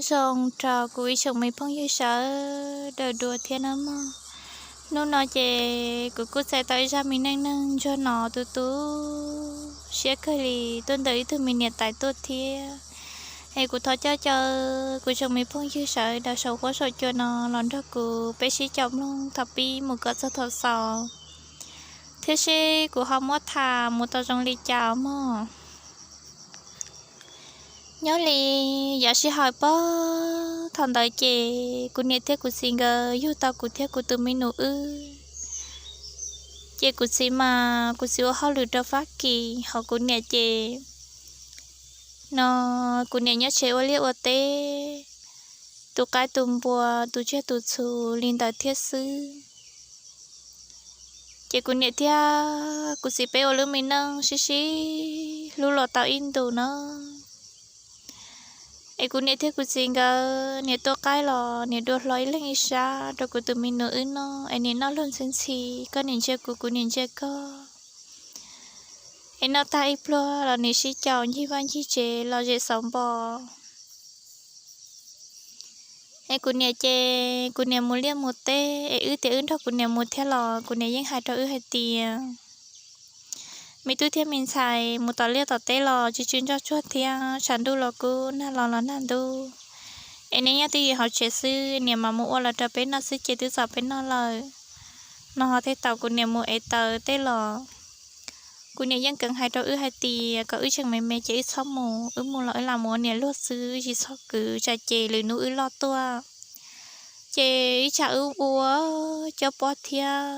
Nyob zoo rau kuv ib tsoom me phooj ywg sawv daws dua thiab nawb mog. Hnub no ces kuv kuj txais tau ib zaj me neej neeg ntsuag no tu tu siab kawg li tuaj ntawm ib tug me niam tais tuaj thiab. Es kuv thov caw caw kuv tsoom me phooj ywg sawv daws saum huab saum cua no los nrog kuv peb sib caum mloog thaum pib mus kom txog thaum xaus, thiab seb kuv ho muab tham mus tau zoo li cas mog. Nyob li yav sij hawm pob thaum ntawd ces kuv niam thiab kuv txiv nkawd yug tau kuv thiab kuv tus me nus wb. Ces kuv txiv mas kuv txiv ua hauj lwm rau Fab Kis, hos kuv niam ces no kuv niam nyob tsev ua liaj ua teb, tu qaib tu npua, tu tsiaj tu txhu li ntawd thiab xwb. Ces kuv niam thiab kuv txiv peb ua lub me neej sib sib hlub los tau ib ntus no. Es kuv niam thiab kuv txiv nkawd niam tua qaib los niam dua hlo ib leeg ib sab rau kuv tus me nus wb noj, es niam noj luag ntxhi ntxhi, koj niam ntsia kuv, kuv niam ntsia koj. Es noj tag ib pluag los niam sib caum ncig vaj ncig tsev los zem xauv npo. Es kuv niam ces kuv niam mus liaj mus teb, es wb tias wb nrog kuv niam mus thiab los kuv niam yeej hais rau wb hais tias, me tub thiab me ntxhais, mus tom liaj tom teb los tsis tsw ntsoj tsuag thiab, tshav ntuj los kub, nag los los nag ntuj. Es neb nyob twj ywm hauv tsev xwb, niam mam mus ua los rau peb noj xwb ces twb txaus peb noj lawm. No ho thiaj tau kuv niam mus ev taws tej los kuv niam yeej keev hais rau wb hais tias kom wb tseem me me ces wb txhob mus, wb mus los wb lam mus ua niam luag xwb, tsis txhob kwv tsam ces lwm hnub wb loj tuaj ces ib tsam wb ua cob pob thiab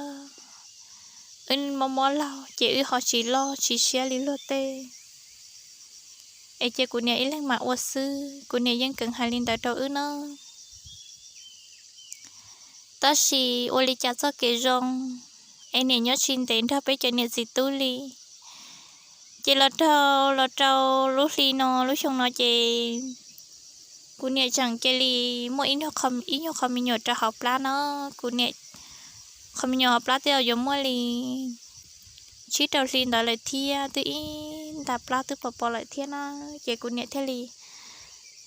wb mob mob laug ces wb ho tsis loj tsis siab li luag tej. Es ces kuv niam ib leeg mam ua xwb, kuv niam yeej keev hais li ntawd rau wb na. Tab sis ua li cas txoj kev zoo es niam nyob tsis ntev nrog peb cov niam txiv tub li. Ces los rau, los rau lub hli no, lub xyoo no ces kuv niam tseem cia li muaj ib nyuag qho me nyuam rau hauv plab no. Kuv niam qho me nyuam hauv plab twb yuav muaj li tsib rau hli ntawd lawm thiab, twb ib nta plab twb pos pos lawm thiab na. Ces kuv niam thiaj li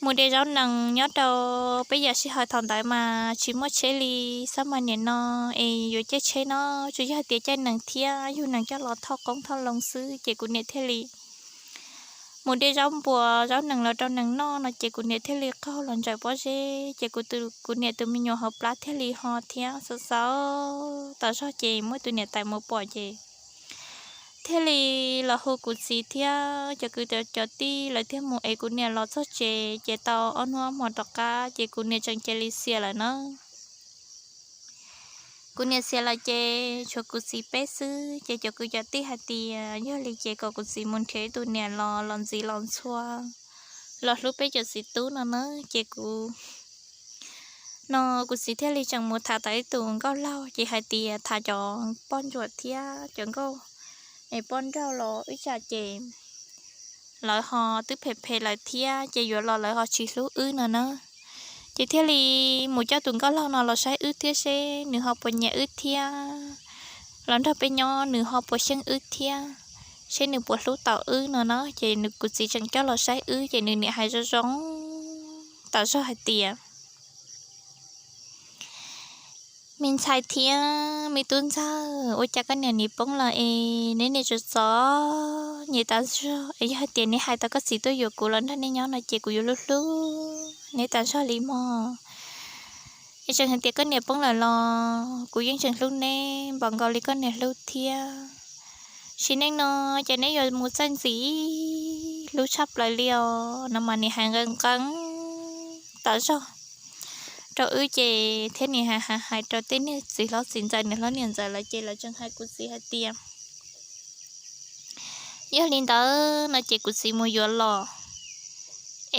mus de zaub nees nyob rau peb yam sij hawm thaum ntawd mas tsis muaj tsheb li, xab mas niam no es yuav caij tsheb no, tsuas yog hais tias caij nees thiab yug nees coj los thauj qoob thauj loo xwb. Ces kuv niam thiaj li mus de zaub npua zaub nees los rau nees noj no, ces kuv niam thiaj li qaug los ntsaws pob zeb, ces kuv, kuv niam tus me nyuam hauv plab thiaj li ho thiab xav xav tas zog ces muaj tus niam tais mus pom ces thiaj li los hu kuv txiv thiab cov kwv cov tij lawv thiaj mus ev kuv niam los txog tsev, ces tau ob hnub ob hmo tom qab ces kuv niam tseem cia li xiam lawm na. Kuv niam xiam lawm ces tshuav kuv txiv peb xwb, ces cov kwv cov tij hais tias yog li ces kom kuv txiv mus nrhiav ib tus niam los los ntxiv los ntxhua los hlub peb cov txiv tub no na. Ces kuv no kuv txiv thiaj li tseem mus tham tau ib tus nkauj laug, ces hais tias tham cov poj ntsuam thiab cov nkauj es poj nrauj los ib tsam ces lawv ho twb phem phem lawm thiab, ces yuav los lawv ho tsis hlub wb no na. Ces thiaj li mus coj tus nkauj laug no los saib wb thiab seb nws ho puas nyiam wb thiab, los nrog peb nyob nws ho puas xyeej wb thiab, seb nws puas hlub tau wb no na. Ces kuv txiv tseem coj los saib wb, ces nws niam hais zoo zoo tas zog hais tias, me ntxhais thiab me tub ntxawg, ua cas koj niam nim poob lawm es neb niam txom txom nyem tas zog, es yog hais tias neb hais tau koj txiv tuaj yuav kuv los nrog neb nyob no ces kuv yuav hlub hlub neb tas zog li mog. Es tseem hais tias koj niam poob lawm los kuv yeej tseem hlub neb npaum nkaus li koj niam hlub thiab. Sim neej no ces neb yuav mus txawj ntxim hlub tshaj plaws li os no mas niam hais nqee nqee tas zog rau wb ces thiab niam hais hais rau tej niag txiv hlob txiv ntxawm niam hlob niam ntxawm lawv ces lawv tseem hais kuv txiv hais tias yog li ntawd no ces kuv txiv mus yuav los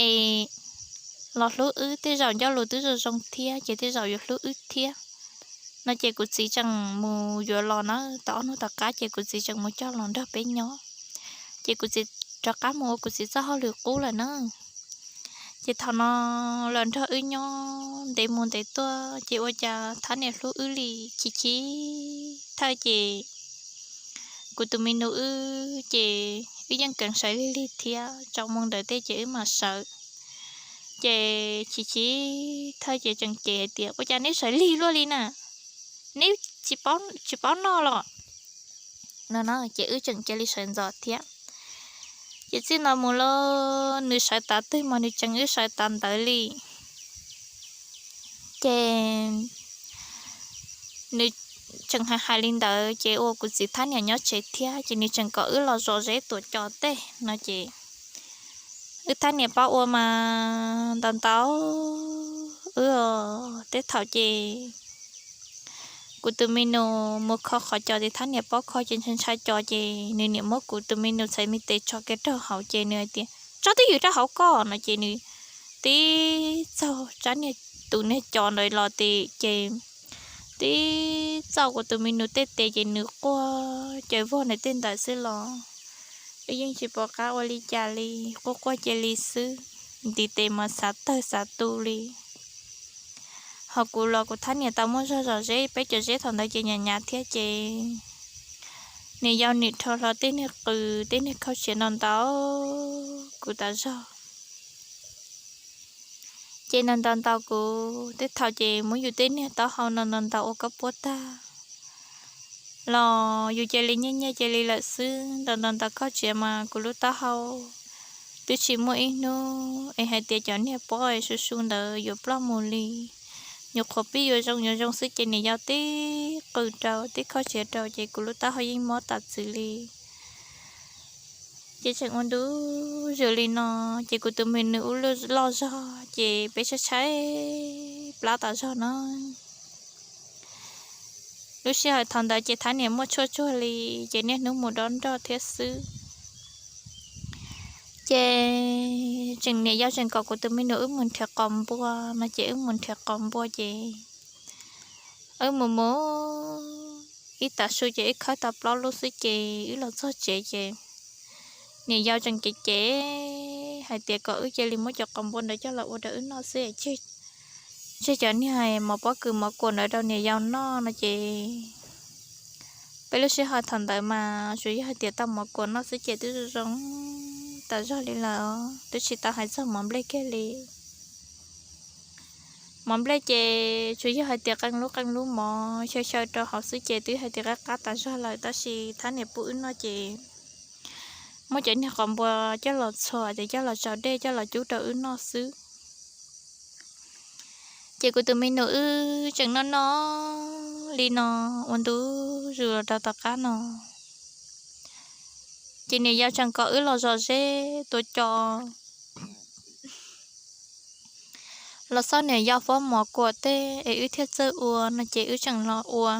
es los hlub wb, tej zaum ncauj lus twb zoo zoo thiab ces tej zaum yuav hlub wb thiab no. Ces kuv txiv tseem mus yuav los na, tau ob hnub tom qab ces kuv txiv tseem mus coj los nrog peb nyob. Ces kuv txiv rov qab mus ua kuv txiv txoj hauj lwm qub lawm na. Ces thaum no los nrog wb nyob ntev mus ntev tuaj ces ua cas thab niam hlub wb li chim chim thawj ces kuv tus me nus wb ces wb yeej keev sawv lig lig thiab, tsaus moo ntawd tej ces wb mam sawv. Ces chim chim thawj ces tseem cem hais tias, Ua cas neb sawv lig luaj li na? Neb tsis paub noj los? No ces wb tseem cia li sawv ntxov thiab. Ces txij no mus los nws sawv tav twg mas nws tseem wb sawv tav ntawd li. Ces nws tseem hais hais li ntawd ces ua kuv txiv thab niam nyob tsev thiab ces nws tseem kom wb los zov zeb tuam cos tej no ces wb thab niam paub ua mas ntau ntau wb tej thaum ces kuv tus me nus mus kho qhov cos ces thab niam paub kho ces ntshai ntshai cos ces nws niam muab kuv tus me nus txhais me tes tso kiag rau hauv ces nws hais tias, Tso twj ywm rau hauv ko no ces nws tib txaug tsab niag tus niag cos ntawd los ces tib txaug kuv tus me nus tej tes ces nws quaj ces vog nws tej ntawd xwb los wb yeej tsis pom qab ua li cas li, quaj quaj cia li xwb, ntiv tes mas xav tawg xav tu li. Ho kuv los kuv thab niam tau muaj zog zom zeb, peb cov zeb thaum ntawd ces nyav nyav thiab ces niam yau nim rho hlo tej niag qws tej niag khaub siav no ntau kuv tas zog. Ces no ntau ntau kuv tej thaum ces muab yus tej niag taub hau no ntau ntau ua koj puab tag los yus cia li nyiaj nyiaj cia li lawm xwb, ntau ntau ntau koj txiav mas kuv lub taub hau twb tsis muaj ib hnub es hais tias cov niag pob su su ntawd yuav ploj mus li. Nyuam qhuav pib yuav zoo yuav zoo xwb ces niam yau tib qws rau tib khaub siav rau ces kuv lub taub hau yeej mob tas txwv li. Ces tseem ua ntu zus li no, ces kuv tus me nus ub loj zog ces peb tshaib tshaib plab tas zog no. Lub sij hawm thaum ntawd ces thab niam muaj tshuaj tsuag li, ces niaj hnub mus dob nroj thiab xwb. Ces tseem niam yau tseem kom kuv tus me nus wb mus nrhiav qos npua no ces wb mus nrhiav qos npua ces wb mus mus ib tav su ces wb khawb tau plaub lub xwb ces wb los txog tsev ces niam yau tseem cem cem hais tias kom wb cia li muab cov qos npua ntawd coj los ua rau wb noj xwb, tseg cov niag mov pob kws mov kuam ntawd rau niam yau noj no ces peb lub sij hawm thaum ntawd mas tsuas yog hais tias tau mov kuam noj xwb ces twb zoo zoo tas zog li lawm, twb tsis tau hais txog mov nplej kiag li. Mov nplej ces tsuas yog hais tias qee lub qee lub mov xyaw xyaw rau hauv xwb ces twb hais tias qab qab tas zog lawm, tab sis thab niam pub wb noj ces muab cov niag qos npua coj los txhuam ces coj los tsaus dej coj los cub rau wb noj xwb. Ces kuv tus me nus wb tseem noj noj li no ua ntu zus los rau tom qab no, ces niam yau tseem kom wb los zov zeb tuav cos los xauj niam yau faub mov kuam tej es wb thiaj txawj ua no ces wb tseem los ua.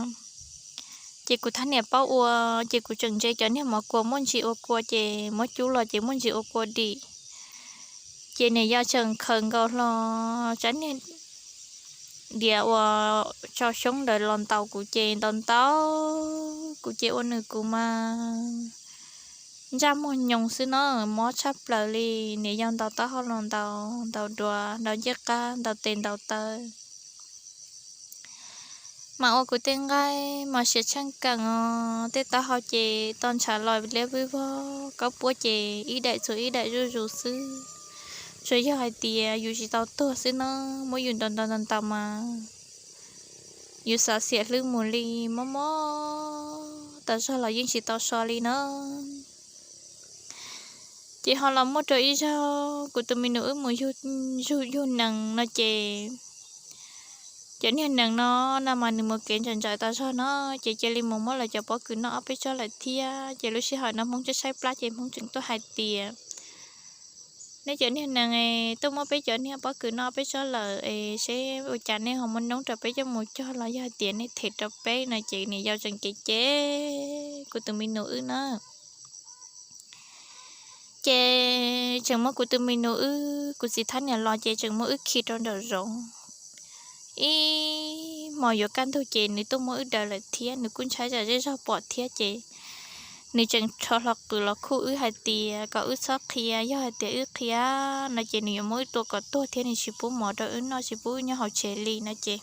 Ces kuv thab niam paub ua, ces kuv tseem ntse cov niag mov kuam muaj ntsis ua kua ces muab cub los ces muaj ntsis ua kua dim. Ces niam yau tseem khaws nkaus hlo tsab niag diav uas tso xyoob ntawd los ntaus kuv ces ntaus ntaus kuv ces ua nws kuv mas ntsaj muag nyoos xwb no, mob tshaj plaws li. Niam yau ntaus taub hau los ntaus, ntaus duav, ntaus ncej qab, ntaus tes ntaus taw, mas ua kuv tej nqaij mas siav tsheej keem os, tej taub hau ces to ntshav los liab vwj vog, kaub puab ces ib daim txuas ib daim zuj zus xwb. Tsuas yog hais tias yus tsis tau tuag xwb no, muab yus ntaus ntaus ntaus ntaus mas yus xav xiam hlwb mus li, mob mob tas zog los yeej tsis tau so li na. Ces ho los muaj rau ib zaug kuv tus me nus wb mus yug nees no ces cov niag nees no no mas nws mus kev ntsaws ntsaws tas zog no, ces cia li mus muab lawv cov pob kws noj ob peb tsob lawm thiab. Ces lub sij hawm no Hmoob tshaib tshaib plab ces Hmoob tseem tuaj hais tias, Nej cov niag nees, tuaj muab peb cov niag pob kws noj peb tsob lawm es seb ua cas nej ho muaj noob rau peb coj mus cog los yog hais tias nej them rau peb no ces niam yau tseem cem cem kuv tus me nus wb na. Ces tseem muab kuv tus me nus wb, kuv txiv thab niam los ces tseem muab wb khi rau nraum zoov. Ib hmos yuav kaj ntug ces nws tuaj muab wb daws lawm thiab, nws kuj ntshai tsam zej zog pom thiab ces nws tseem rho hlo qws los khuj wb hais tias kom wb txhob qhia, yog hais tias wb qhia no ces nws yuav muab wb tua kom tuag thiab nws tsis pub mov rau wb noj, tsis pub wb nyob hauv tsev li no ces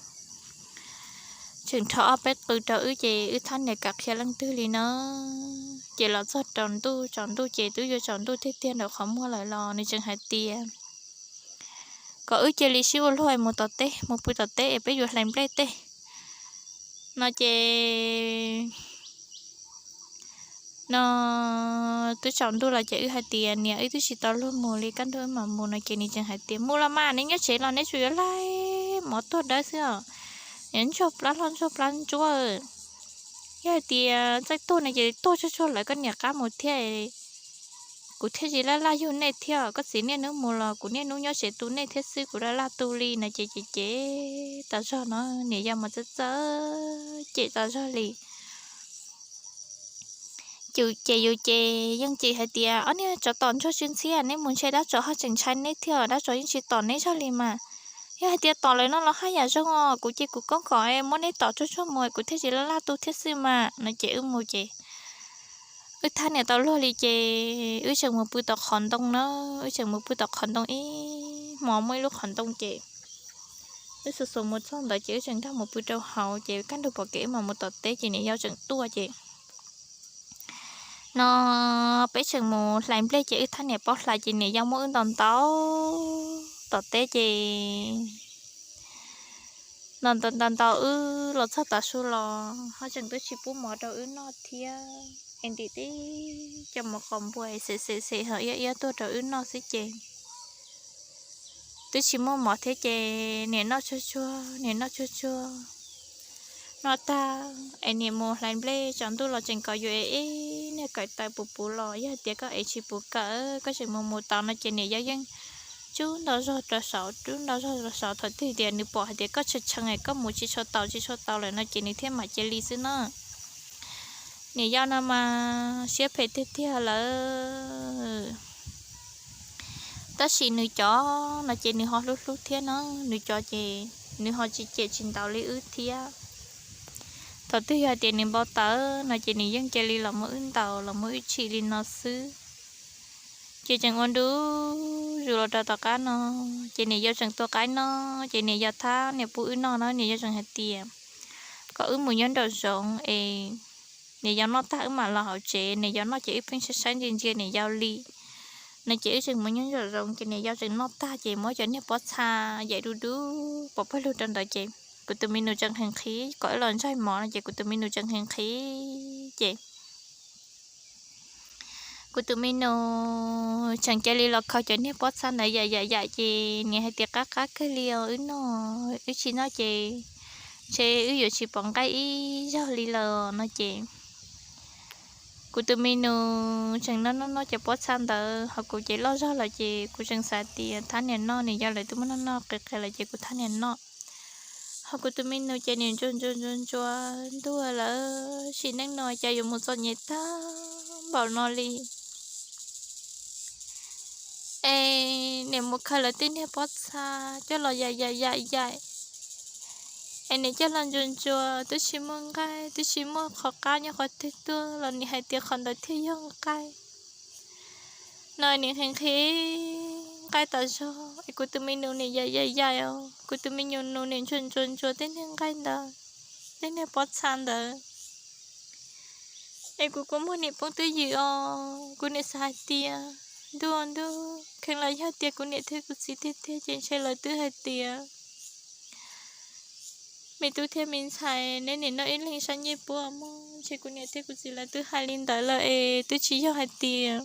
tseem rho ob peb qws rau wb ces wb thab niam kam qhia leej twg li na. Ces los txog rau ntuj, tsaus ntuj ces twb yuav tsaus ntuj tiag tiag nraum qhov muag lawm los nws tseem hais tias, kom wb cia li sib ua luag mus tom teb, mus pw tom teb es peb yuav hlais nplej tej. No ces no twb tsaus ntuj los ces wb hais tias niam, wb twb tsis tau luag mus li, kaj ntug wb mam mus no ces nws tseem hais tias mus los mas, neb nyob tsev los neb tsuas yuav laig mov tuag dawb xwb os, niam ntsuag plab hlob ntsuag plab ntsuab. Yog hais tias txawj tuag no ces tuag tsuag tsuag lawv koj niam qab mus thiab, kuv thiaj tsis laj laj yug nej thiab. Koj txiv niaj hnub mus los kuv niaj hnub nyob tsev tu nej thiab xwb, kuv laj laj tu li no ces ces ces tas zog no, niam yau mas txawj txawj cem tas zog li. Ces yus ces yeej cem hais tias ob niag tsov tom ntsuag tsw ntxhiab, neb mus ntshe dab tsov ho tseem ntshai neb thiab, dab tsov yeej tsis tom neb zog li mas. Yog hais tias tom lawm no los haj yam zoo os, kuv ces kuv koob kom muab neb tom tsuag tsuag mus kuv thiaj tsis laj laj tu thiab xwb mas no ces wb mus ces wb thab niam tau luag li ces wb tseem mus pw tom qhov ntoo na, wb tseem mus pw tom qhov ntoo ib hmo muaj ib lub qhov ntoo ces wb xuas xuas mus txog ntawd ces wb tseem nrog mus pw rau hauv ces kaj ntug pom kev wb mam mus tom teb ces niam yau tseem tuaj ces no peb tseem mus hlais nplej ces wb thab niam paub hlais ces niam yau muab wb ntaus ntaus tom teb ces ntaus ntaus ntaus ntaus wb los txog tav su los ho tseem twb tsis pub mov rau wb noj thiab es ntim tib cov mov qos npua xem xem xem ho iab iab tuaj rau wb noj xwb ces twb tsis muaj mov thiab ces niam noj tsuag tsuag, niam noj tsuag tsuag. Noj tag es niam mus hlais nplej, tsaus ntuj los tseem kov yus ib niag kawm taws puv puv los yog tias koj ev tsis puv kawm koj tseem mus mus tau no ces niam yau yeej rub ntau zog rau saud, rub ntau zog rau saud. Thaum twg tias nws pom hais tias koj tshee tshee es koj mus tsis tshua tau tsis tshua tau lawm no ces nws thiaj mam cia li xwb na. Niam yau no mas siab phem tiag tiag lawm. Tab sis nws cov no ces nws ho hlub hlub thiab no, nws cov ces nws ho tsis cem tsis ntaus li wb thiab. Thaum twg yog hais tias nws npau taws no ces nws yeej cia li los muab wb ntaus los muab wb tshim li no xwb. Ces tseem ua ntu zus los rau tom qab no ces niam yau tseem tua qaib noj ces niam yau thab niam pub wb noj na, niam yau tseem hais tias kom wb mus nyob nraum zoov es niam yau noj tag wb mam los hauv tsev, niam yau noj ces wb pheej saib saib ntsia ntsia niam yau li. No ces wb tseem mus nyob nraum zoov ces niam yau tseem noj tag ces muab cov niag pob txha yaim du du pov pawg lug rau ntawd ces kuv tus me nus tseem nqhis nqhis kom wb los ntsaig mov no ces kuv tus me nus tseem nqhis nqhis ces kuv tus me nus tseem cia li los khaws cov niag pob txha ntawd yaim yaim yaim ces niam hais tias qab qab kawg li os, wb noj, wb tsis noj ces ntshe wb yuav tsis pom nqaij ib zaug li lawm no ces kuv tus me nus tseem noj noj noj cov pob txha ntawd ho kuv ces loj zog lawm ces kuv tseem xav tias thab niam noj, niam yau lawv twb muab noj noj qis qis lawm ces kuv thab niam noj. Ho kuv tus me nus ces niam ntsuag ntsuag ntsuag ntsuag ntuag lawm, sim neej no cas yuav mus txom nyem tag npaum no li. Es niam mus khaws lawv tej niag pob txha coj los yaim yaim yaim yaim, es niam coj los ntsuas ntsuas twb tsis muaj nqaij, twb tsis muaj qhov qab nyob qhov twg tuaj los niam hais tias qhov ntawd thiaj yog nqaij. No niam nqhis nqhis nqaij tas zog es kuv tus me nus niam yaim yaim yaim os, kuv tus me nus niam ntsuas ntsuas ntsuas tej niag nqaij ntawd, tej niag pob txha ntawd. Es kuv kua muag niam poob twj ywm os, kuv niam xav hais tias ntuj ntuj, kheev los yog tias kuv niam thiab kuv txiv tiag tiag ces ntshe lawv twb hais tias me tub thiab me ntxhais, neb nim noj ib leeg sab ncej puab mog, ntshe kuv niam thiab kuv txiv lawv twb hais li ntawd lawm es twb tsis yog hais tias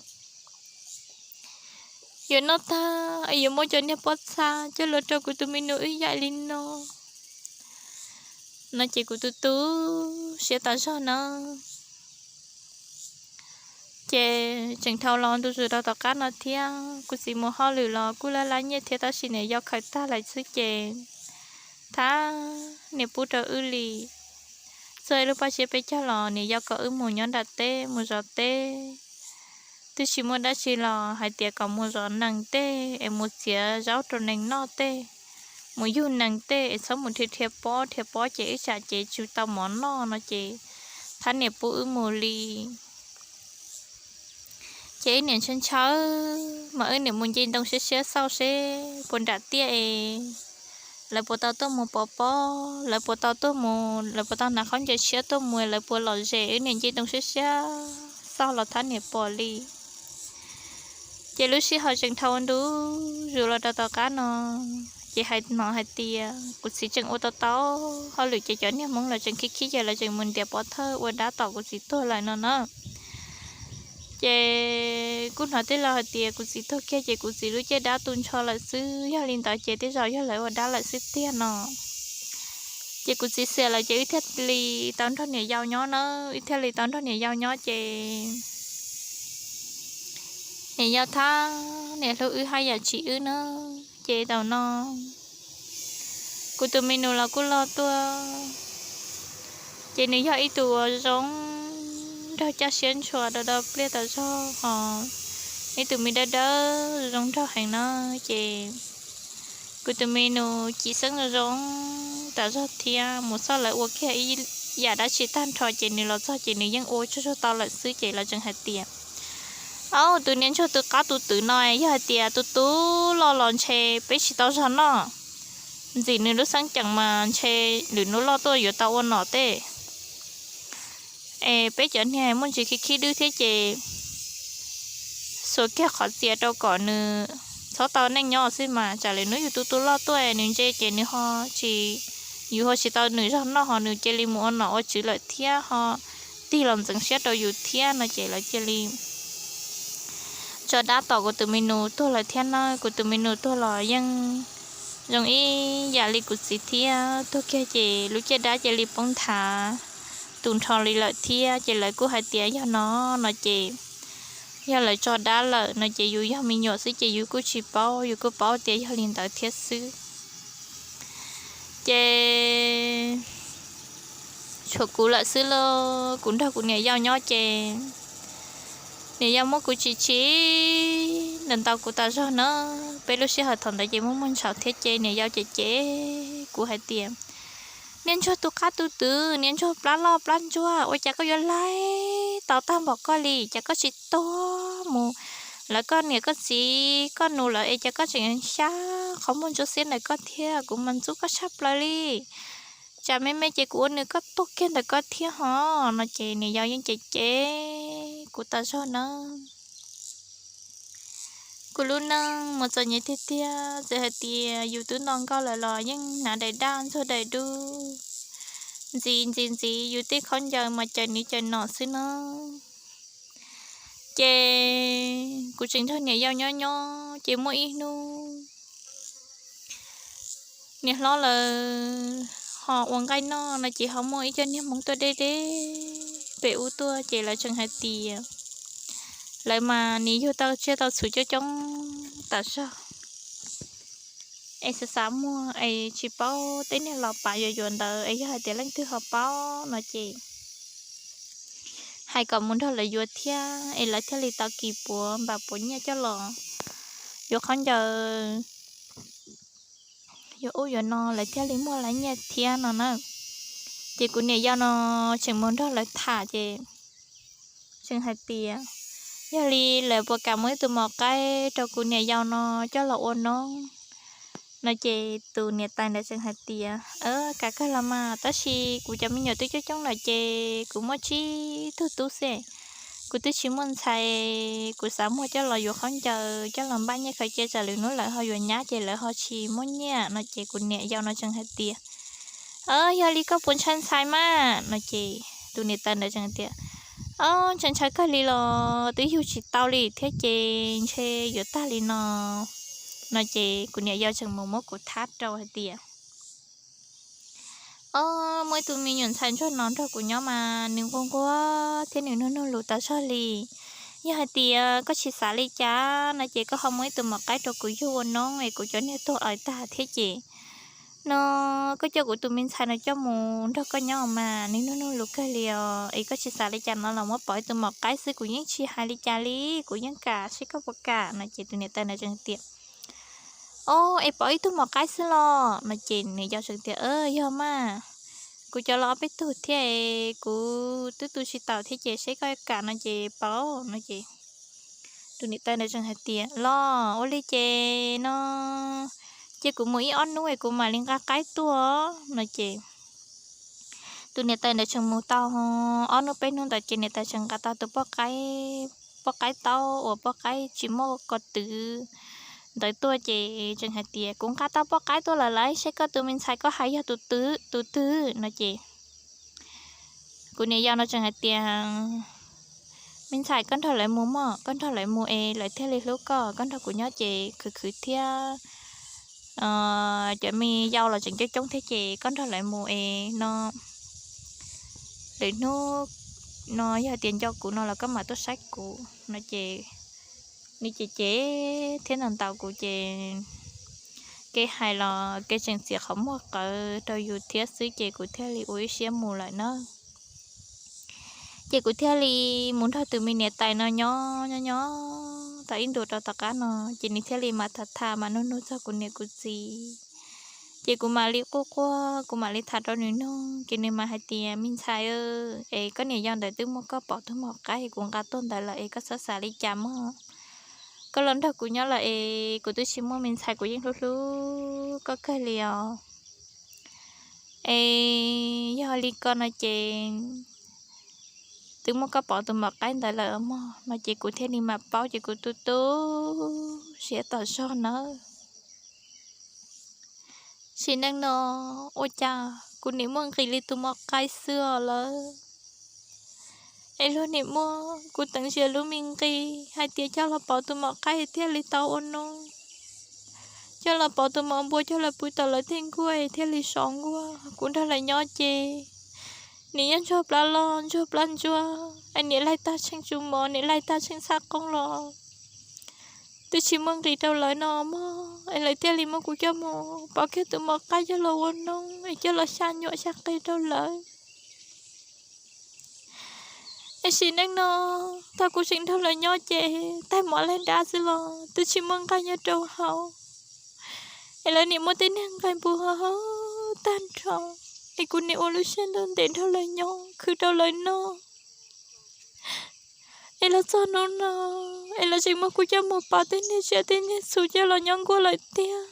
yuav noj tag es yuav muab cov niag pob txha coj los rau kuv tus me nus wb yaim li no. No ces kuv tu tu siab tas zog na. Ces tseem dhau los ntu zus rau tom qab no thiab, kuv txiv mus hauj lwm los kuj laj laj nyiaj thiab tab sis niam yau khaws tag lawm xwb ces thab niam pub rau wb li. Txog ib lub paj tsiab peb caug los niam yau kom wb mus nyob nram teb mus zov teb. Twb tsis muaj dab tsi los hais tias kom mus zov nees tej es mus txiav zaub rau nees noj tej, mus yug nees tej es txhob mus dhia dhia pob, dhia pob ces wb tsam ces tsis tau mov noj no ces thab niam pub wb mus li. Ces wb niam ntshaw ntshaw mas wb niam mus nce ntoo siab siab xauj seb puas nram tiaj es lawv puas tau tuaj mus pov pob, lawv puas tau tuaj mus, lawv puas tau hnav khaub ncaws tshiab tuaj mus, lawv puas lom zem, wb niam nce ntoo siab siab xauj los thab niam pom li. Ces lub sij hawm tseem dhau ua ntu zus los rau tom qab no, ces hais hnov hais tias kuv txiv tseem ua tau tau hauj lwm, ces cov niag Hmoob lawv tseem khib khib ces lawv tseem mus ntiav pov thawj ua dab tom kuv txiv tuag lawm no na. Ces kuj hnov tej laus hais tias kuv txiv tuag kiag ces kuv txiv lub caj dab tu nrho lawm xwb, yog li ntawd ces tej zaum yog lawv ua dab lawm xwb tiag no. Ces kuv txiv xiam lawm ces wb thiaj li tau nrog niam yau nyob na, wb thiaj li tau nrog niam yau nyob ces niam yau thiab niam hlub wb haj yam tsim wb na. Ces thaum no kuv tus me nus los kuj loj tuaj, ces nws yog ib tug uas zoo nraug, caj siab ntshua, dawb dawb pliaj tas zog hos, ib tug me dawb dawb zoo nraug heev na. Ces kuv tus me nus cim xeeb zoo zoo tas zog thiab, mus xauj lawv ua kiag ib yam dab tsi tag nrho ces nws los txog ces nws yeej ua tsaug zog tau lawm xwb. Ces lawv tseem hais tias, Au, tus niag ntsuag tus qab tus twm no yog hais tias tus tub loj los ntshe peb tsis tau zog noj, ntxim nws lub xeeb ceem mas ntshe lwm hnub loj tuaj yuav tau ua nom tej. Es peb cov niag muaj ntsis khib khib dwb thiab ces xuas kiag qhov txias rau kom nws txhob tau neej nyob xwb mas, tsam lwm hnub yus tus tub loj tuaj nws ntse ces nws ho tsis, yus ho tsis tau nws zog noj hos nws cia li mus ua nom ua tswv lawm thiab ho tig los ntxeev siab rau yus thiab no. Ces lawv cia li tso dab tom kuv tus me nus tuag lawm thiab na. Kuv tus me nus tuag los yeej zoo ib yam li kuv txiv thiab, tuag kiag ces lub caj dab cia li poob nthav tu nrho li lawm thiab. Ces lawv kuj hais tias yog no no ces yog lawv tso dab lawm no ces yus yog me nyuam xwb ces yus kuj tsis paub, yus kuj paub tias yog li ntawd thiab xwb. Ces tshuav kuv lawm xwb lauj, kuv nrog kuv niam yau nyob ces niam yau muab kuv tsim tsim ntawm ntau kuv tas zog na. Peb lub sij hawm thaum ntawd ces muaj muaj ntsaum thiab ces niam yau cem cem kuv hais tias, Niag ntsuag tus qab tus twm, niag ntsuag plab loj plab ntsuag, ua cas koj yuav laig tau tag npaum koj li? Cas koj tsis tuag mus lawv koj niam koj txiv koj nus lawv es cas koj tseem xyab qhov muag ntsuab xiab ntawm koj thiab? Kuv mas ntxub koj tshaj plaws li. Tsam me me ces kuv ua nws koj tuag kiag ntawm koj thiab hos no. Ces niam yau yeej cem cem kuv tas zog na. Kuv lub neej mus txom nyem tiag tiag, txawm hais tias yus twb nto nkauj lawm los yeej hnav daim daj ntxuag daim dub, ntxiv ntxiv ntxiv yus tej khaub ncaws mas caws niv caws nom xwb no. Ces kuv tseem nrog niam yau nyob nyob ces muaj ib hnub niam hlob lawv ho ua nqaij noj no ces ho muaj ib co niag Hmoob tuaj deb deb pem ub tuaj ces lawv tseem hais tias lawv mas nim yug tau tsiaj tau txhu coob coob tas zog es xav xav muag es tsis paub tej niag los pam yuav yuav ntawd es yog hais tias leej twg ho paub no ces hais kom mus nrog lawv yuav thiab es lawv thiaj li tau kis puav npam puav nyiaj coj los yuav khaub ncaws, yuav ub yuav no lawv thiaj li muaj lawv nyiaj thiab no na. Ces kuv niam yau no tseem mus nrog lawv tham ces tseem hais tias yog li lawv puas kam muab ib tug mos qaib rau kuv niam yau no coj los ua noob no. Ces tus niam tais ntawd tseem hais tias, Kam kawg los mas, tab sis kuv cov me nyuam twb coob coob lawm ces kuv muaj tsib tug tub xwb, kuv twb tsis muaj ntxhais, kuv xav muag coj los yuav khaub ncaws coj los npaj nyiaj khaws cia tsam lwm hnub lawv ho yuav nyab ces lawv ho tsis muaj nyiaj no. Ces kuv niam yau no tseem hais tias, Yog li koj puas ntshaw ntxhais mas no? Ces tus niam tais ntawd tseem tias, Ob, ntshaw ntshaw kawg li los twb yug tsis tau li thiab ces ntshe yuav tag li no no. Ces kuv niam yau tseem mus muab kuv thab rau hais tias, Ob, muaj ib tug me nyuam ntxhais ntsuag no nrog kuv nyob mas nws nquag nquag thiab nws nug nug lus tas zog li. Yog hais tias koj tsis xav li cas no ces koj ho muab ib tug mos qaib rau kuv yug ua noob es kuv cov niag tuag awv tag thiab ces no koj coj kuv tus me ntxhais no coj mus nrog koj nyob mas nws nug nug lus kawg li os. Es koj tsis xav li cas no los muab pov ib tug mos qaib xwb kuv yeej tsis hais li cas li, kuv yeej kam seb koj puas kam no. Ces tus niam tais ntawd tseem tias, Ob, es pov ib tug mos qaib xwb los no? Ces niam yau tseem tias, Yog mas, kuv cov los ob peb tug thiab es kuv twb tu tsis taus thiab ces seb koj kam no ces pov no. Ces tus niam tais ntawd tseem hais tias, Los ua li ces no cia kuv mus ib ob hnub es kuv mam li nqa qaib tuaj no. Ces tus niam tais ntawd tseem mus tau ob hnub peb hnub ntawd ces niam tais tseem nqa tau tus poj qaib poj qaib taub uas poj qaib tsis muaj ko twv ntawd tuaj ces tseem hais tias, kuv nqa tau poj qaib tuaj lawm lauj, seb koj tus me ntxhais koj hais yog tus twg tus twg no ces kuv niam yau no tseem hais tias, me ntxhais, koj nrog lawv mus mog, koj nrog lawv mus es lawv thiaj li hlub koj, koj nrog kuv nyob ces khwv khwv thiab cov me yau los tseem coob coob thiab ces koj nrog lawv mus es no lwm hnub no yog tias nco kuv no los koj mam tuaj saib kuv no ces nws cem cem thiab ntaus ntaus kuv ces kev hais los kev tseem txiav qhov muag qawv rau yus thiab xwb ces kuv thiaj li ua ib siab mus lawm na. Ces kuv thiaj li mus nrog tus me niam tais no nyob nyob nyob tau ib ntus rau tom qab no ces nws thiaj li mam tham tham mam nug nug txog kuv niam kuv txiv. Ces kuv mam li quaj quaj, kuv mam li tham rau nws nug ces nws mam hais tias, me ntxhais, es koj niam yau ntawd twb muab koj pov tus maum qaib kuv nqa tuaj ntawd lawm es koj txhob xav li cas mog. Koj los nrog kuv nyob lawm es kuv twb tsis muaj me ntxhais, kuv yeej hlub hlub koj kawg li os. Es yog li ko no ces twb muab koj pov tus maum qaib ntawd lawm mog no ces kuv thiaj li mam paub ces kuv tu tu siab tom zog nawb. Sim neej no ua cas kuv nim muaj nqis li tus maum qaib xwb os lawv. Es luag nim muab kuv teev zias lub me nqis hais tias coj los pauv tus maum qaib thiaj li tau ua noj, coj los pauv tus maum npua coj los pw tom lawv tej nkuaj thiaj li sov nkuaj. Kuv nrog lawv nyob ces nim nyob ntsuag plab loj ntsuag plab ntsuab es nim laig tag tsheej tsu mov nim laig tag tsheej txhab qoob los twb tsis muaj nqis rau lawv no mog es lawv thiaj li muab kuv coj mus pauv kiag tus maum qaib coj los ua noj es coj los xya nyuam xya qe rau lawv. Es sim neej no thaum kuv tseem nrog lawv nyob ces tais mov laig dab xwb los twb tsis muaj nqaij nyob rau hauv. Es lawv nim muab tej niag nqaij npua ho tag nrho, es kuv nim ua lub siab ntuj ntev nrog lawv nyob khwv rau lawv noj. Es los txog hnub no es lawv tseem muab kuv coj mus pauv tej niag tsiaj tej niag txhu coj los nyob nkuaj lawm tiag.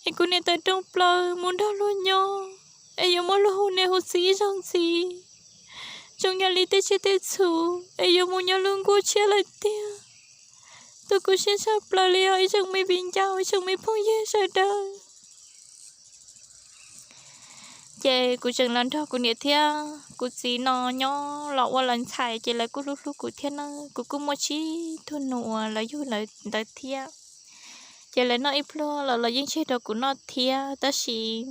Es kuv nim tawm rooj plaws mus nrog luag nyob es yuav muab luag hu niam hu txiv ib zaug ntxiv, zoo yam li tej tsiaj tej txhu es yuav mus nyob lub nkuaj tshiab lawm tiag. Tu kuv siab tshaj plaws li os ib tsoom me viv ncaus ib tsoom me phooj ywg sawv daws. Ces kuv tseem los nrog kuv niam thiab kuv txiv no nyob los ua lawv ntxhais ces lawv kuj hlub hlub kuv thiab na. Kuv kuj muaj tsib tug nus uas lawv yug lawv ntawd thiab. Ces lawv noj ib pluag los los yeej tseg rau kuv noj thiab tab sis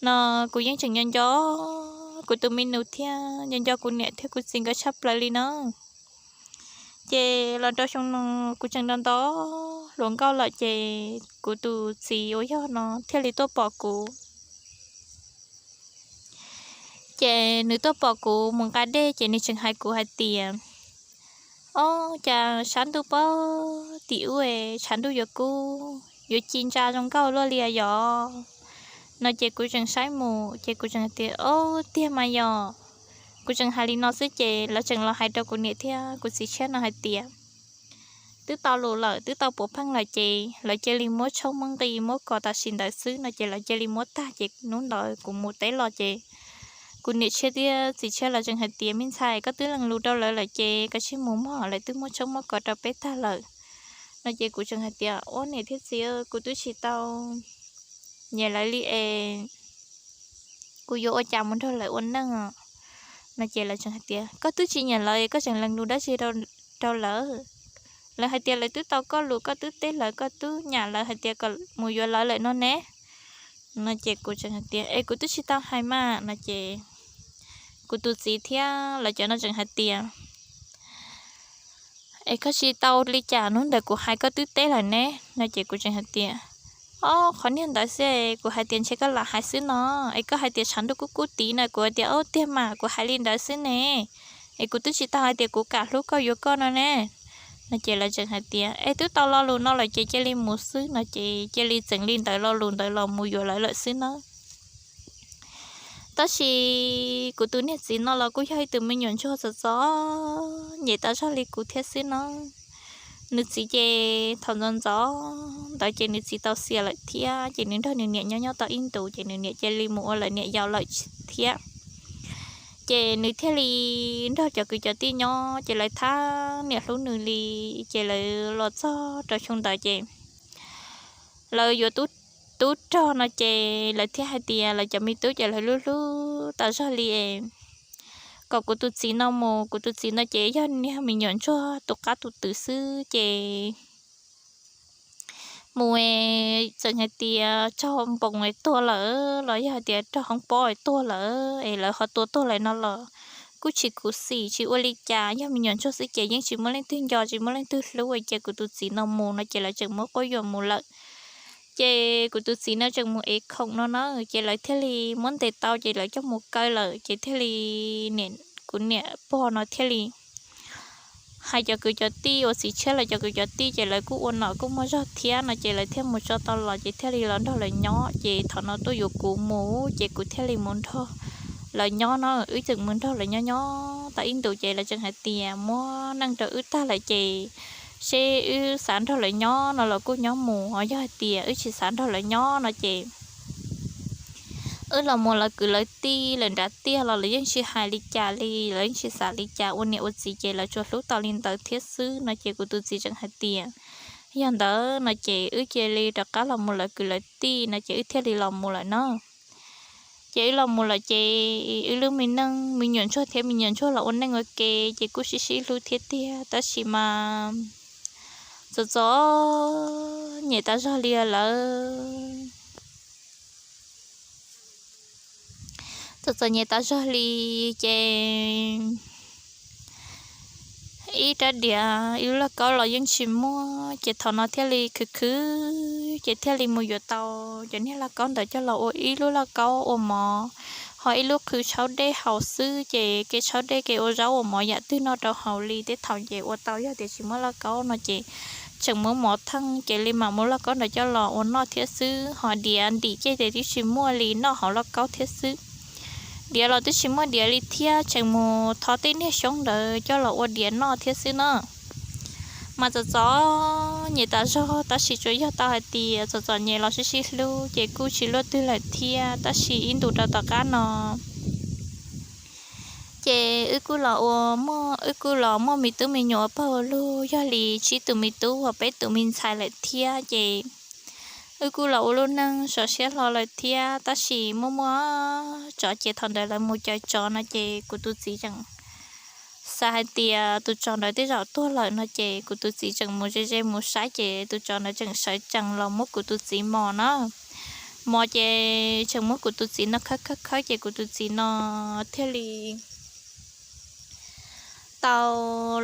no kuv yeej tseem nco nco kuv tus me nus thiab nco nco kuv niam thiab kuv txiv nkawd tshaj plaws li na. Ces los rau xyoo no kuv tseem nto nto hluas nkauj lawm ces kuv tus txiv uas yog no thiaj li tuaj pom kuv. Ces nws tuaj pom kuv mus nqa dej ces nws tseem hais kuv hais tias, ob, cas tshav ntuj pob tim ub tshav ntuj yuav kub yuav ci ntsa zoo nkauj luaj li yos no ces kuv tseem saib mus ces kuv tseem hais tias, ob, tiag mas yog. Kuv tseem hais li no xwb ces lawv tseem los hais rau kuv niam thiab kuv txiv tshiab no hais tias, twb tau lus lawm twb tau puav pheej lawm ces lawv cia li muab tshoob muab nqi muab kos tam sim ntawd xwb no ces lawv cia li muab tag ces hnub ntawd kuv mus teb los ces kuv niam tshiab thiab txiv tshiab lawv tseem hais tias, me ntxhais, koj twb lees lus rau lawv lawm ces koj cia li mus mog, lawv twb muab tshoob muab kos rau peb tag lawm no ces kuv tseem hais tias, ua niam thiab txiv, kuv twb tsis tau nyiam lawv li es kuv yuav ua cas mus nrog lawv ua neej no ces lawv tseem hais tias, koj twb tsis nyiam lawv koj tseem lees lus dab tsi rau lawv? Lawv hais tias lawv twb tau koj lus koj twb teb lawv koj twb nyam lawv hais tias kom mus yuav lawv lawm no ne no ces kuv tseem hais tias, es kuv twb tsis tau hais mas no ces kuv tus txiv thiab lawv cov no tseem hais tias, es koj tsis tau li cas hnub ntawd kuv hais koj twb teb lawm ne no ces kuv tseem hais tias, ob, qhov niag ntawd xwb kuv hais tias ntshe koj lam hais xwb no, es koj hais tias tshav ntuj kub kub tid no kuv hais tias, ob, tiag mas kuv hais li ntawd xwb ne, es kuv twb tsis tau hais tias kuv kam hlub koj yuav koj no ne no ces lawv tseem hais tias, es twb tau lo lus no lawm ces cia li mus xwb no ces cia li txeev li ntawd lo lus ntawd los mus yuav lawv lawm xwb na. Tab sis kuv tus niag txiv no los kuj yog ib tug me nyuam ntsuag txom txom nyem tas zog li kuv thiab xwb no. Nws txiv ces thaum ntxov ntxov ntawd ces nws txiv tau xiam lawm thiab ces nws nrog nws niam nyob nyob tau ib ntus ces nws niam cia li mus ua lawv niam yau lawm thiab. Ces nws thiaj li nrog cov kwv cov tij nyob, ces lawv thab niam hlub nws li. Ces lawv los txog rau xyoo ntawd ces lawv yuav tub rog no ces lawv thiaj hais tias lawv cov me tub ces lawv hlub hlub tas zog li es kom kuv tus txiv no mus. Kuv tus txiv no ces yog niag me nyuam ntsuag tus qab tus twm xwb ces mus es txawm hais tias raug npoos es tuag lawm los yog hais tias raug hoob pob es tuag lawm es lawv ho tua tuag lawm no los kuj tsis khuv xim tsis ua li cas, yog me nyuam ntsuag xwb ces yeej tsis muaj leej twg nco tsis muaj leej twg hlub es cia kuv tus txiv no mus no ces lawv tseem muab quab yuam mus lawm. Ces kuv tus txiv no tseem mus ev khoom no na, ces lawv thiaj li muab ntes tau ces lawv coj mus kaw lawm ces thiaj li niam, kuv niam pog no thiaj li hais cov kwv cov tij uas txiv tshiab lawv cov kwv cov tij ces lawv kuj ua nom kuj muaj zog thiab no ces lawv thiaj mus tso tau los ces thiaj li los nrog lawv nyob. Ces thaum no tuaj yuav kuv mus ces kuv thiaj li mus nrog lawv nyob no, wb tseem mus nrog lawv nyob nyob tau ib ntus ces lawv tseem hais tias muab neej rau wb tag lawm ces seb wb xav nrog lawv nyob no los kuj nyob mus, ho yog hais tias wb tsis xav nrog lawv nyob no ces wb los mus lawv kwv lawv tij lawm nrad tiag los lawv yeej tsis hais li cas li, lawv yeej tsis xav li cas, ua niam ua txiv ces lawv tsuas hlub tau li ntawd thiab xwb no ces kuv tus txiv tseem hais tias yog ntawd no ces wb cia li rov qab los mus lawv kwv lawv tij no ces wb thiaj li los mus lawm na. Ces wb los mus lawm ces wb lub me neej me nyuam ntsuag thiab me nyuam ntsuag los ua neej ua ke ces kuj sib sib hlub thiab tiag tab sis mas txom txom nyem tas zog li lawm. Txom txom nyem tas zog li ces ib rab diav ib lub lauj kaub los yeej tsis muaj ces thaum no thiaj li khwv khwv ces thiaj li mus yuav tau cov niag lauj kaub ntawd coj los ua ib lub lauj kaub ua mov, ho ib lub qhwv tshaub dej haus xwb ces kev tshaub dej kev ua zaub ua mov yam twg noj rau haus li tej thaum ces ua tau, yog tias tsis muaj lauj kaub no ces tseem muab mov theej ces li mam muab lauj kaub ntawd coj los ua noj thiab xwb. Ho diav ntim ces twb tsis muaj li, noj hauv lauj kaub thiab xwb. Diav los twb tsis muaj diav li thiab, tseem mus thov tej niag xyoob ntawd coj los ua diav noj thiab xwb na. Mas txom txom nyem tas zog tab sis tsuas yog tau hais tias txom txom nyem los sib sib hlub ces kuj tsis luaj twg lawm thiab. Tab sis ib ntus rau tom qab no ces wb kuj los ua, wb kuj los muaj me tub me nyuam pawg lug yog li tsib tus me tub uas peb tus me ntxhais lawm thiab ces wb kuj los ua lub neej sov siab hlo lawm thiab. Tab sis muaj muaj tsov ces thaum ntawd lawv mus caw tsov no ces kuv tus txiv tseem xav hais tias tus tsov ntawd tej zaum tuag lawm no ces kuv tus txiv tseem mus ze ze mus saib ces tus tsov ntawd tseem sawv tsees los muab kuv tus txiv mos na. Mos ces tseem muab kuv tus txiv no khawb khawb khawb ces kuv tus txiv no thiaj li tau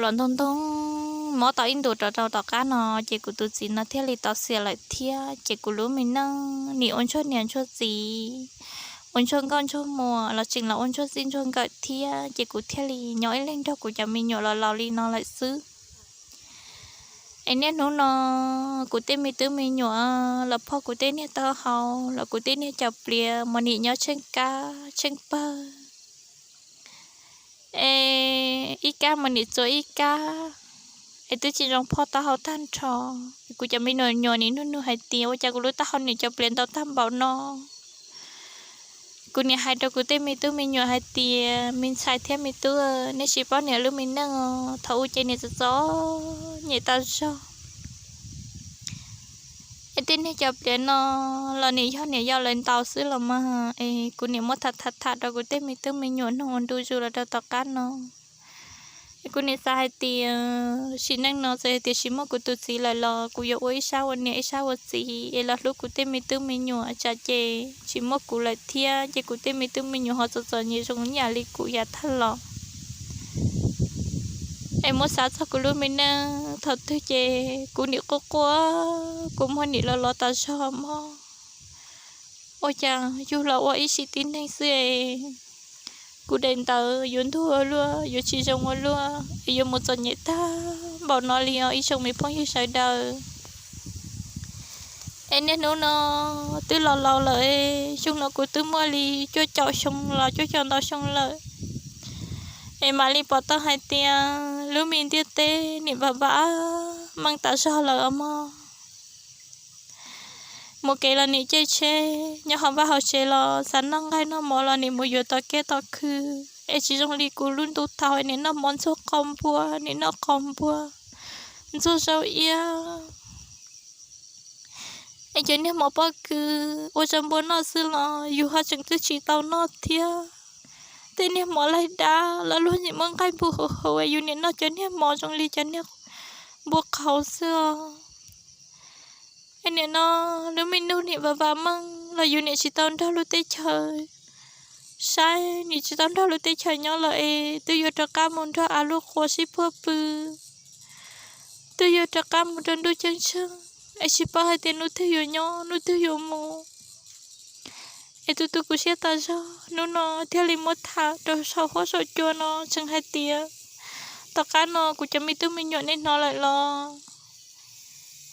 los ntog ntog mob tau ib ntus rau rau tom qab no ces kuv tus txiv no thiaj li tau xiam lawm thiab. Ces kuv lub me neej nim ua ntsuag niam ntsuag txiv, ua ntsuag nkauj ntsuag muam los tseem los ua ntsuag txij ntsuag nkawm thiab ces kuv thiaj li nyob ib leeg nrog kuv cov me nyuam los laus li no lawm xwb. Es niaj hnub no kuv tej me tub me nyuam los phoj kuv tej niag taub hau los kuv tej niag cov pliav mas nim nyob tsheej kab tsheej pawg. Es ib kab mas nim txuas ib kab, es twb tsis zoo phoj taub hau tag nrho. Kuv cov me nyuam nim nug nug hais tias ua cas kuv lub taub hau nim cov pliav ntau tag npaum no. Kuv nim hais rau kuv tej me tub me nyuam hais tias me ntxhais thiab me tub, nej tsis paub niam lub me neej os, thaum ub ces niam txom txom nyem tas zog. Es tej niag cov pliav no los nim yog niam yau lawv ntaus xwb los mas, es kuv nim muab tham tham tham rau kuv tej me tub me nyuam noog ua ntu zus los rau tom qab no. Es kuv nim xav hais tias sim neej no txawm hais tias tsis muaj kuv tus txiv lawm los kuv yuav ua ib sab ua niam ib sab ua txiv es los hlub kuv tej me tub me nyuam, tsam ces tsis muaj kuv lawm thiab ces kuv tej me tub me nyuam ho txom txom nyem zoo ib yam li kuv yav tag los. Es muab xav txog kuv lub me neej thaum twg ces kuv nim quaj quaj, kuv muag nim los los tas zog mog. Ua cas yug los ua ib sim tib neeg xwb es kuv daim ntawv yuav ntuag ua luaj, yuav tsis zoo ua luaj, es yuav mus txom nyem tag npaum no li os ib tsoom me phooj ywg sawv daws. Es niaj hnub no twb los laus lawm, xyoo no kuv twb muaj li cuaj caum xyoo los cuaj caum ntau xyoo lawm. Es mam li pom tau hais tias lub me ntiaj teb nim npam npam meej tas zog lawm os mog. Mus kev los nim caij tsheb, nyob hauv vaj hauv tsev los xav noj nqaij noj mov los nim mus yuav tom kiab tom khw. es tsis zoo li kuv lub ntuj thaum nim no mov ntxuag qau npua, nim no qau npua, ntxuag zaub iab. Es cov niag mov pob kws ua rau npua noj xwb los yus ho tseem twb tsis tau noj thiab. Tej niag mov laig dab los luag yeej muab nqaij npua huv huv es yus nim no cov niag mov zoo li cov niag npua qhauv xwb os. Es nim no lub me ntuj nim vaj vaj meej los yus nim tsis tau nrog lub teb chaws saib, nim tsis tau nrog lub teb chaws nyob lawm es twb yuav rov qab mus nrog av lub qhua sib puag pw, twb yuav rov qab mus rau ntuj ceeb tsheej, es tsis paub hais tias hnub twg yuav nyob hnub twg yuav mus. Es tus tu kuv siab tas zog, hnub no thiaj li muab tham rau saum huab saum cua no tseem hais tias tom qab no kuv cov me tub me nyuam nej hnov lawm los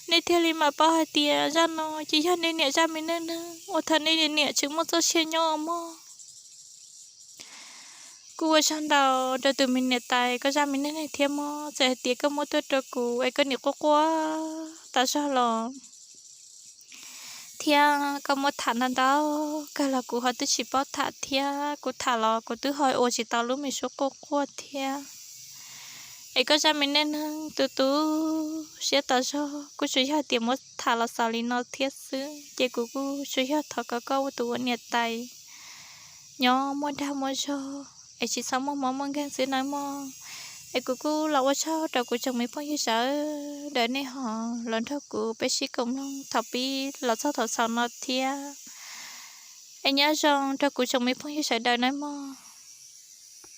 nej thiaj li mam paub hais tias zaj no ces yog nej niam zaj me neej neeg uas thaum nej niam tseem muaj txoj sia nyob mog. Kuv ua tsaug ntau rau tus me niam tais koj zaj me neej neeg thiab mog, txawm hais tias koj muab tuaj rau kuv es koj nim quaj quaj tas zog los thiab koj muab tham ntau ntau kawg los kuv ho twb tsis paub tham thiab, kuv tham los kuv twb ho ua tsis tau lub me suab quaj quaj thiab. Es koj zaj me neej neeg tus tu siab tas zog kuj tsuas yog tias muab tham los xaus li no thiab xwb, ces kuv kuj tsuas yog thov kom koj ua tus ua niam tais nyob muaj dag muaj zog es tsis txhob muaj mob muaj nkeeg xwb nawb mog. Es kuv kuj los ua tsaug rau kuv tsoom me phooj ywg sawv daws nej ho los nrog kuv peb sib koom mloog thaum pib los txog thaum xaus no thiab. Es nyob zoo rau kuv tsoom me phooj ywg sawv daws nawb mog.